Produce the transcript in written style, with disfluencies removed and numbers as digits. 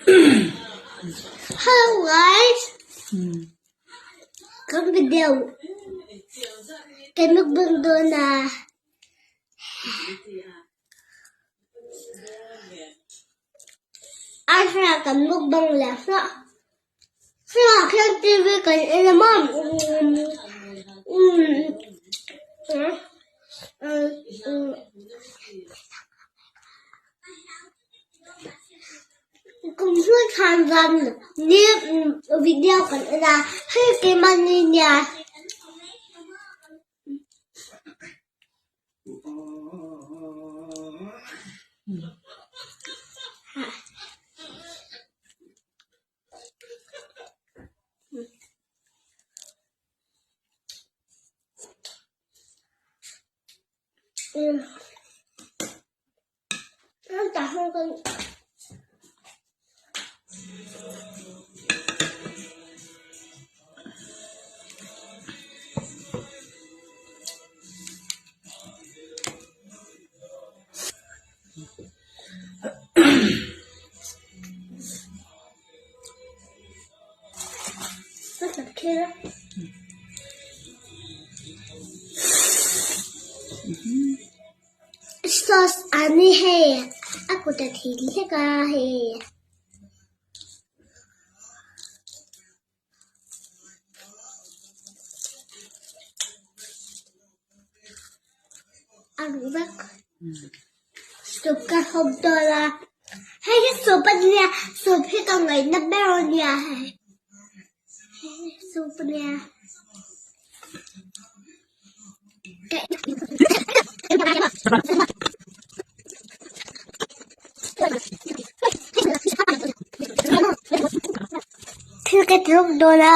Hello guys. Kan video kan mukbang dawn a. Arsa kan mukbang leh hluah. Hluah khian TV kan en a maw. Kum hnuai khan zan ni video kan en a, hei keimahni nia. Sauce ani hei a kut a thil hlek a hei. A ruh vek soup ka hawp dawn a hei hi soup a nia soup hi ka ngaihna ber a nia hei soup a nia. Thil ka ti rawk dawn a.